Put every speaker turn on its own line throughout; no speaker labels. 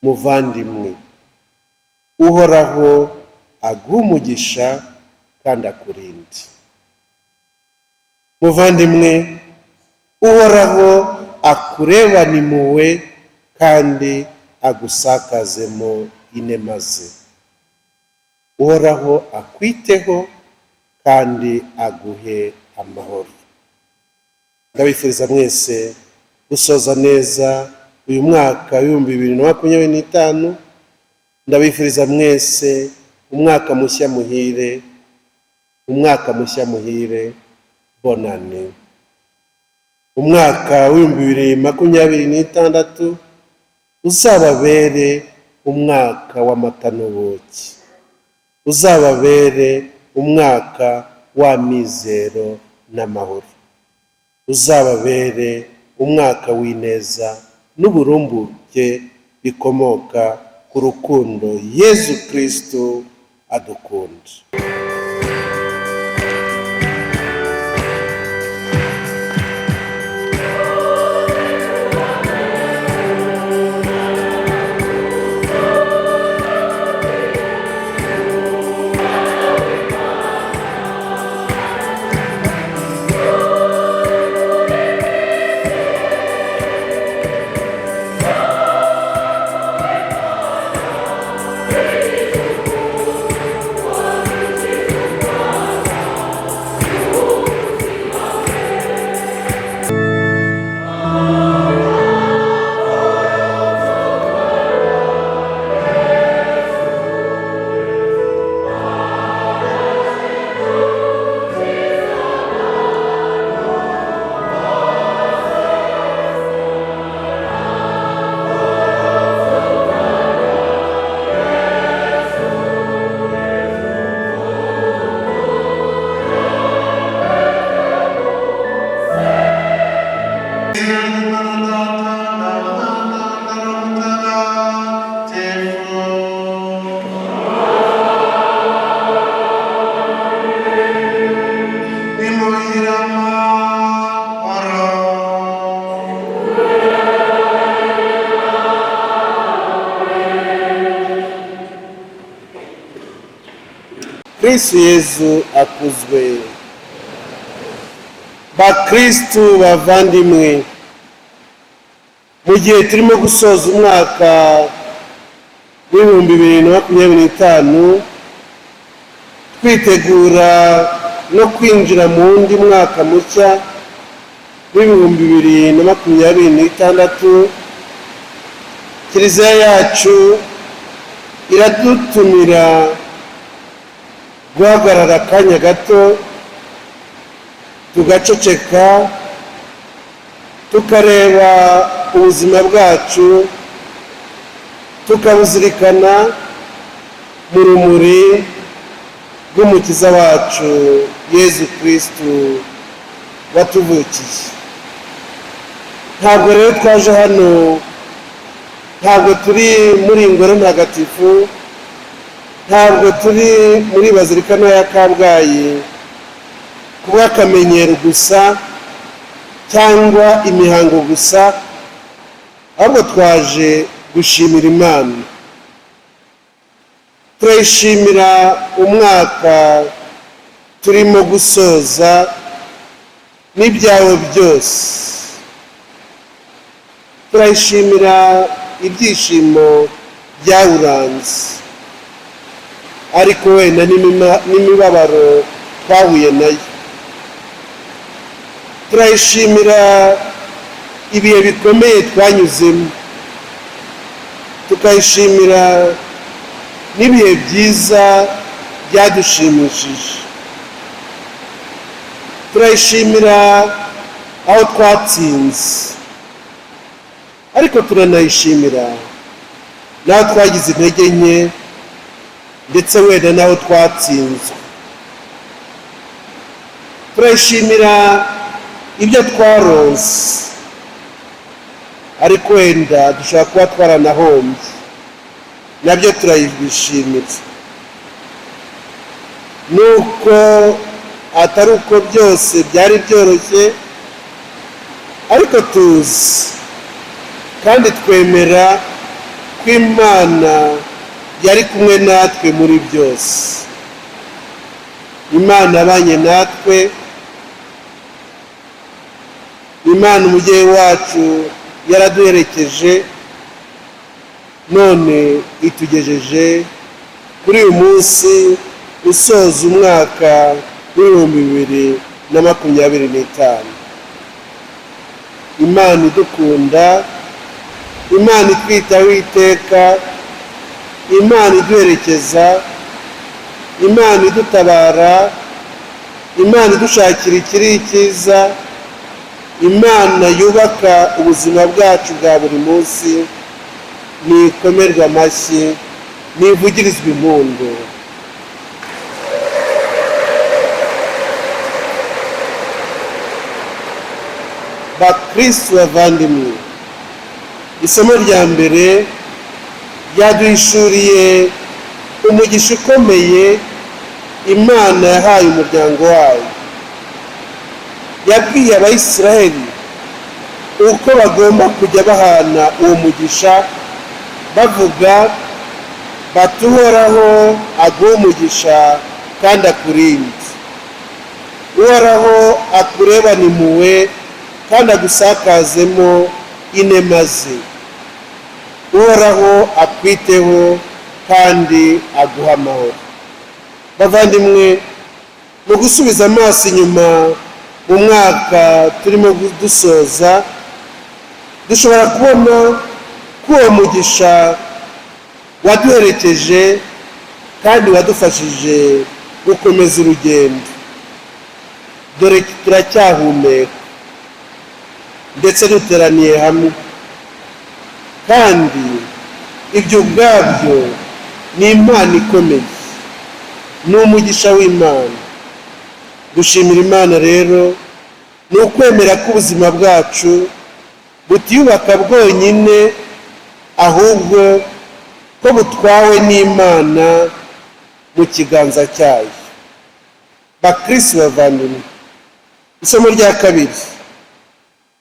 Muvandimwe, Uhoraho aguhe umugisha kandi akurinde. Muvandimwe, Uhoraho akurebane impuhwe kandi agusakazemo inema ze. Uhoraho akwiteho kandi aguhe amahoro. Ndabifuriza mwese gusoza neza uyu mwaka w'2025. Ndabifuriza mwese umwaka mushya muhire, umwaka mushya muhire, bonane. Umwaka w'2026 uzababere umwaka w'amata n'ubuki, uzababere umwaka w'amizero n'amahoro, uzababere umwaka w'ineza n'uburumbuke bikomoka ku rukundo Yezu Kristu adukunda. Kristu Yezu akuzwe. Bakristu bavandimwe, mu gihe turimo gusoza umwaka w'2025, twitegura no kwinjira mu wundi mwaka mushya w'2026, Kiliziya yacu iradutumira guhagarara akanya gato, tugaceceka, tukareba ubuzima bwacu, tukabuzirikana mu rumuri rw'Umukiza wacu Yezu Kristu watuvukiye. Ntabwo rero twaje hano, ntabwo turi muri Ingoro Ntagatifu, ntabwo turi muri Bazilika ntoya ya Kabgayi kuba akamenyero gusa cyangwa imihango gusa, ahubwo twaje gushimira Imana. Turayishimira umwaka turimo gusoza n'ibyawo byose. Turayishimira ibyishimo byawuranze, ariko wenda n'imibabaro twahuye nayo. Turayishimira ibihe bikomeye twanyuzemo, tukayishimira n'ibihe byiza byadushimishije. Turayishimira aho twatsinze, ariko turanayishimira n'aho twagize intege nke, ndetse wenda n'aho twatsinzwe. Turayishimira ibyo twaronse, ariko wenda dushobora kuba twaranahombye, nabyo turayibishimira. Nuko atari uko byose byari byoroshye, ariko tuzi kandi twemera Uko Imana yari kumwe natwe muri byose. Imana yabanye natwe, Imana umubyeyi wacu yaraduherekeje, none itugejeje kuri uyu munsi usoza umwaka w'2025. Imana idukunda, Imana itwitaho iteka, Imana iduherekeza, Imana idutabara, Imana idushakira ikiri icyiza, Imana yubaka ubuzima bwacu bwa buri munsi, nikomerwe amashyi, nivugirizwe impundu. Bakristu bavandimwe, isomo rya mbere ryaduhishuriye umugisha ukomeye Imana yahaye umuryango wayo. Yabwiye Abayisiraheli uko bagomba kujya bahana uwo mugisha, bavuga bati: "Uhoraho aguhe umugisha kandi akurinde, Uhoraho akurebane impuhwe kandi agusakazemo inema ze, Uhoraho akwiteho kandi aguhe amahoro." Bavandimwe, mu gusubiza amaso inyuma mu mwaka turimo dusoza, dushobora kubona ko uwo mugisha waduherekeje kandi wadufashije gukomeza urugendo. Dore turacyahumeka, ndetse duteraniye hamwe, kandi ibyo ubwabyo ni impano ikomeye, ni umugisha w'Imana. Gushimira Imana rero ni ukwemera ko ubuzima bwacu butiyubaka bwonyine, ahubwo ko butwawe n'Imana mu kiganza cyayo. Bakristu bavandimwe, isomo rya kabiri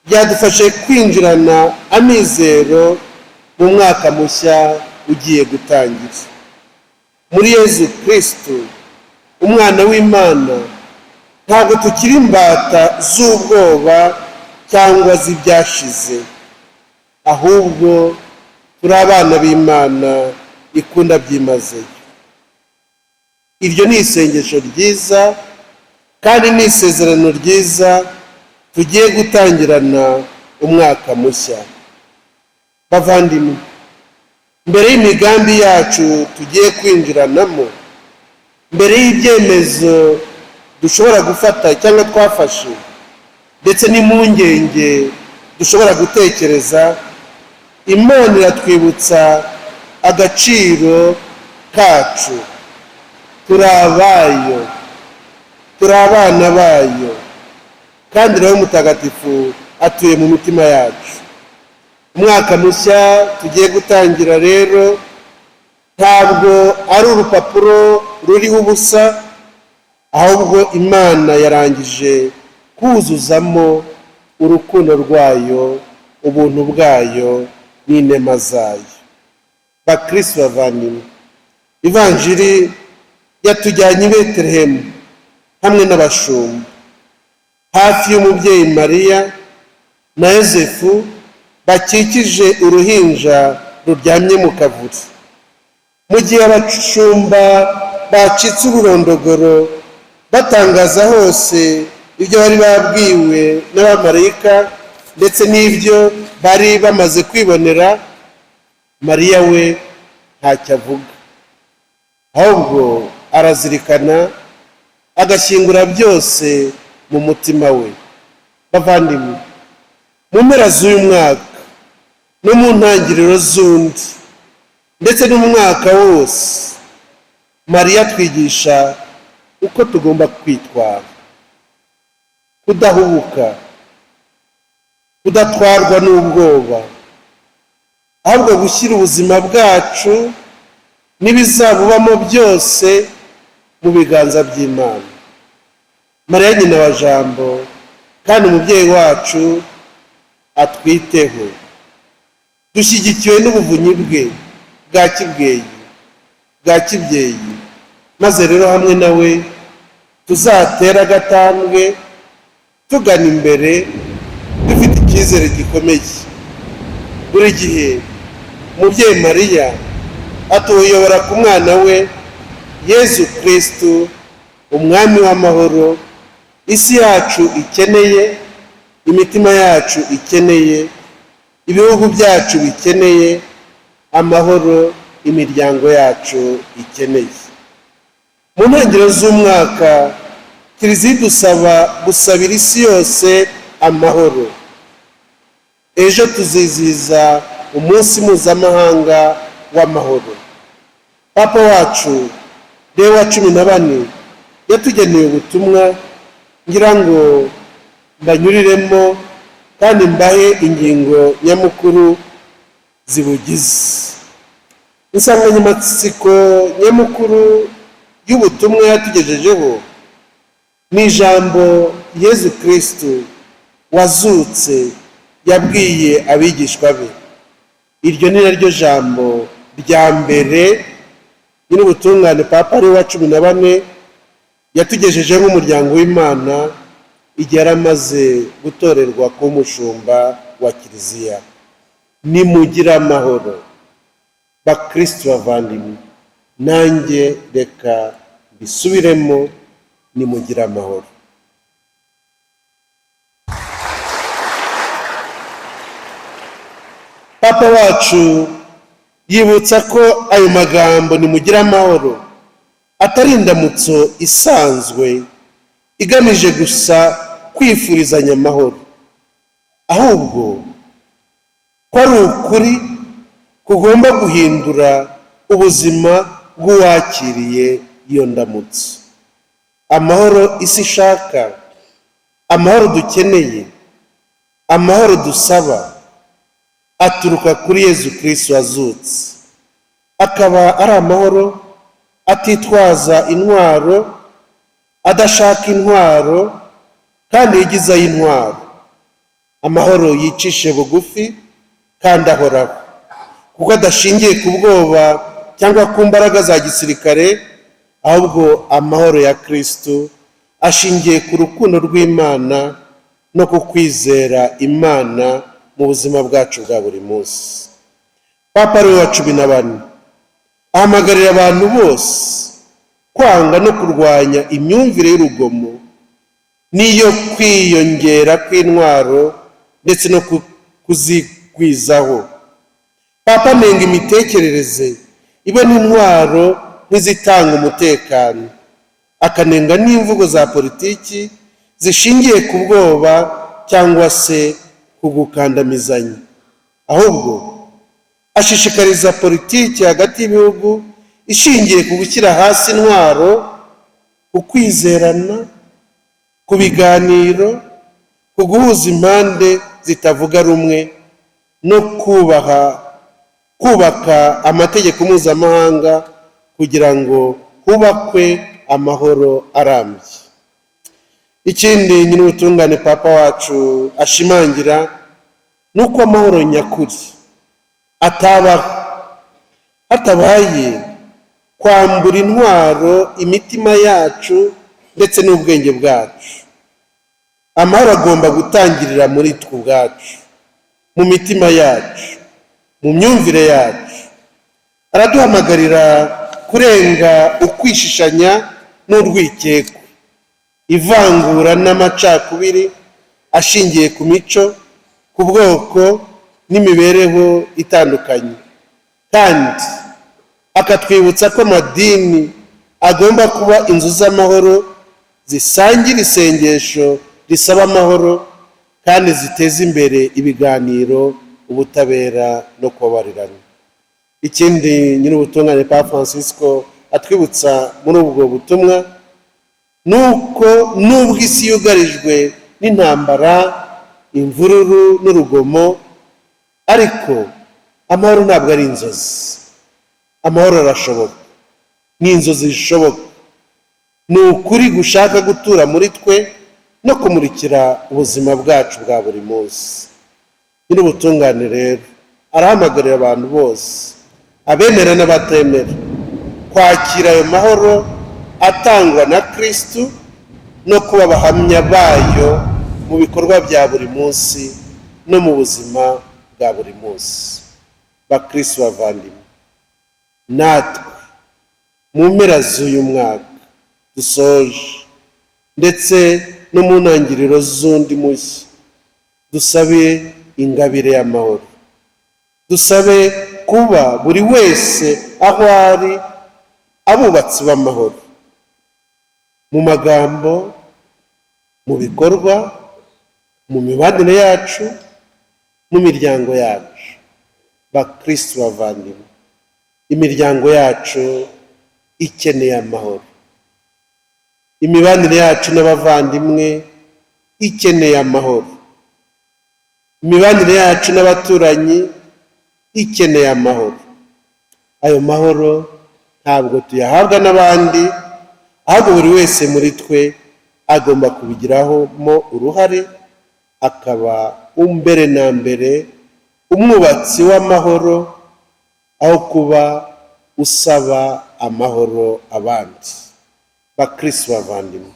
ryadufashe kwinjirana amizero mu mwaka mushya ugiye gutangira. Muri Yezu Kristu, umwana w'Imana, ntabwo tukiri imbata z'ubwoba cyangwa z'ibyashize, ahubwo turi abana b'Imana ikunda byimazeyo. Iryo ni isengesho ryiza kandi ni isezerano ryiza tugiye gutangirana umwaka mushya. Bavandimwe, mbere y'imigambi yacu tugiye kwinjiranamo, mbere y'ibyemezo dushobora gufata cyangwa twafashe, ndetse n'impungenge dushobora gutekereza, Imana iratwibutsa agaciro kacu. Turi abayo, turi abana bayo, kandi Roho Mutagatifu atuye mu mitima yacu. Umwaka mushya tugiye gutangira rero ntabwo ari urupapuro ruriho ubusa, ahubwo Imana yarangije kuzuzamo urukundo rwayo, ubuntu bwayo n'inema zayo. Bakristu bavandimwe, Ivanjiri yatujyanye i Betelehemu hamwe n'abashumba, hafi y'umubyeyi Mariya na Yozefu bakikije uruhinja ruryamye mu kavure. Mu gihe abashumba bacitse ururondogoro batangaza hose ibyo bari babwiwe n'abamarayika ndetse n'ibyo bari bamaze kwibonera, Mariya we ntacyo avuga, ahubwo arazirikana agashyingura byose mu mutima we. Bavandimwe, mu mpera z'uyu mwaka no mu ntangiriro z'undi, ndetse n'umwaka wose, Mariya atwigisha uko tugomba kwitwara: kudahubuka, kudatwarwa n'ubwoba, ahubwo gushyira ubuzima bwacu n'ibizabubamo byose mu biganza by'Imana. Mariya nyina wa Jambo kandi umubyeyi wacu atwiteho. Dushyigikiwe n'ubuvunyi bwe. bwa kibyeyi bwa kibyeyi. Maze rero hamwe nawe tuzatera agatambwe tugana imbere dufite icyizere gikomeye. Buri gihe umubyeyi Mariya atuyobora ku mwana we Yezu Kristu, umwami w'amahoro isi yacu ikeneye, imitima yacu ikeneye, ibihugu byacu bikeneye, amahoro imiryango yacu ikeneye. Mu ntangiriro z'umwaka Kiliziya idusaba gusabira isi yose amahoro. Ejo tuzizihiza umunsi mpuzamahanga w'amahoro. Papa wacu Leo wa 14 yatugeneye ubutumwa, ngira ngo mbanyuriremo kandi mbahe ingingo nyamukuru zibugize. Insanganyamatsiko nyamukuru y'ubutumwa yatugejejeho ni ijambo Yezu Kristu wazutse yabwiye abigishwa be. Iryo ni naryo jambo rya mbere nyir'ubutungane Papa Leo wa 14 yatugejejeho nk'umuryango w'Imana igihe yari amaze gutorerwa kuba umushumba wa Kiliziya. Nimugire amahoro bakristu bavandimwe, nanjye reka mbisubiremo, nimugire amahoro. Papa wacu yibutsa ko ayo magambo nimugire amahoro atari indamutso isanzwe igamije gusa kwifurizanya amahoro, ahubwo ko ari ukuri kugomba guhindura ubuzima bw'uwakiriye iyo ndamutso. Amahoro isi ishaka, amahoro dukeneye, amahoro dusaba aturuka kuri Yezu Kristu wazutse, akaba ari amahoro atitwaza intwaro, adashaka intwaro kandi yigizayo intwaro, amahoro yicishe bugufi kandi ahoraho, kuko adashingiye ku bwoba cyangwa ku mbaraga za gisirikare, ahubwo amahoro ya Kristu ashingiye ku rukundo rw'Imana no ku kwizera Imana mu buzima bwacu bwa buri munsi. Papa Leo wa 14 ahamagarira abantu bose kwanga no kurwanya imyumvire y'urugomo n'iyo kwiyongera kw'intwaro ndetse no kuzigwizaho. Papa anenga imitekerereze ibona intwaro nk'izitanga umutekano, akanenga n'imvugo za politiki zishingiye ku bwoba cyangwa se ku gukandamizanya. Ahubwo ashishikariza politiki hagati y'ibihugu ishingiye ku gushyira hasi intwaro, ku kwizerana, ku biganiro, ku guhuza impande zitavuga rumwe no kubaka amategeko mpuzamahanga kugira ngo hubakwe amahoro arambye. Ikindi nyir'ubutungane Papa wacu ashimangira ni uko amahoro nyakuri atabaho hatabaye kwambura intwaro imitima yacu ndetse n'ubwenge bwacu. Amahoro agomba gutangirira muri twe ubwacu, mu mitima yacu, mu myumvire yacu. Araduhamagarira kurenga ukwishishanya n'urwikekwe, ivangura n'amacakubiri ashingiye ku mico, ku bwoko n'imibereho itandukanye, kandi akatwibutsa ko amadini agomba kuba inzu z'amahoro zisangira isengesho risaba amahoro kandi ziteza imbere ibiganiro, ubutabera no kubabarirana. Ikindi nyir'ubutungane Papa Francisco atwibutsa muri ubwo butumwa ni uko nubwo isi yugarijwe n'intambara, imvururu n'urugomo, ariko amahoro ntabwo ari inzozi. Amahoro arashoboka, ni inzozi zishoboka, ni ukuri gushaka gutura muri twe no kumurikira ubuzima bwacu bwa buri munsi. Nyir'ubutungane rero arahamagarira abantu bose abemera n'abatemera, kwakira ayo mahoro atangwa na Kristu no kuba abahamya bayo mu bikorwa bya buri munsi no mu buzima bwa buri munsi. Bakristu bavandimwe, natwe mu mpera z'uyu mwaka dusoje ndetse no mu ntangiriro z'undi mushya, dusabe ingabire y'amahoro, dusabe kuba buri wese aho ari abubatsi b'amahoro, mu magambo, mu bikorwa, mu mibanire yacu, mu miryango yacu. Bakristu bavandimwe, imiryango yacu ikeneye amahoro, imibanire yacu n'abavandimwe ikeneye amahoro, imibanire yacu n'abaturanyi ikeneye amahoro. Ayo mahoro ntabwo tuyahabwa n'abandi, ahubwo buri wese muri twe agomba kubigiramo uruhare, akaba mbere na mbere umwubatsi w'amahoro, aho kuba usaba amahoro abandi. Bakristu bavandimwe,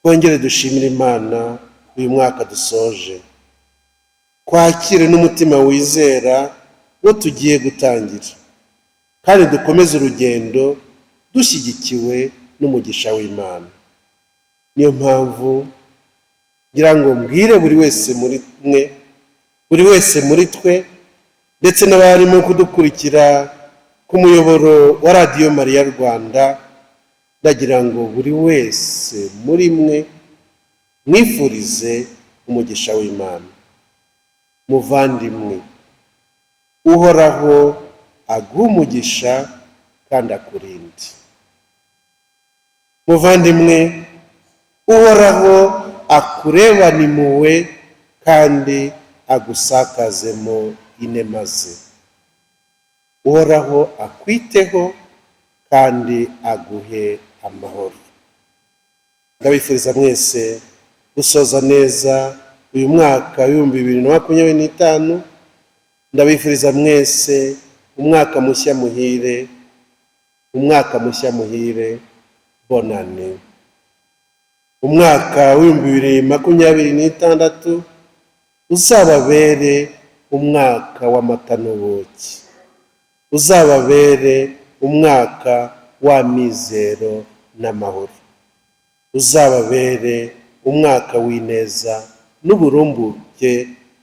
twongere dushimire Imana uyu mwaka dusoje, twakire n'umutima wizera wo tugiye gutangira, kandi dukomeze urugendo dushyigikiwe n'umugisha w'Imana. Niyo mpamvu ngira ngo mbwire buri wese muri mwe, buri wese muri twe, ndetse n'abarimo kudukurikira ku muyoboro wa Radiyo Mariya Rwanda, ndagira ngo buri wese muri mwe mwifurize umugisha w'Imana. Muvandimwe, Uhoraho aguhe umugisha kandi akurinde. Muvandimwe, Uhoraho akurebane impuhwe kandi agusakazemo inema ze. Uhoraho akwiteho kandi aguhe amahoro. Ndabifuriza mwese gusoza neza uyu mwaka w'2025. Ndabifuriza mwese umwaka mushya muhire, umwaka mushya muhire, bonane. Umwaka w'2026 uzababere umwaka w'amata n'ubuki, uzababere umwaka w'amizero n'amahoro, uzababere umwaka w'ineza n'uburumbuke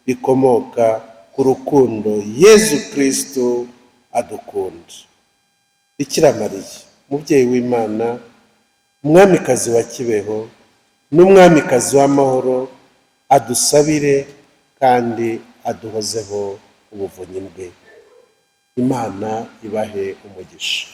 bikomoka ku rukundo Yezu Kristu adukunda. Bikira Mariya, umubyeyi w'Imana, umwamikazi wa Kibeho n'umwamikazi w'amahoro, adusabire kandi aduhozeho ubuvunyi bwe. Imana ibahe umugisha.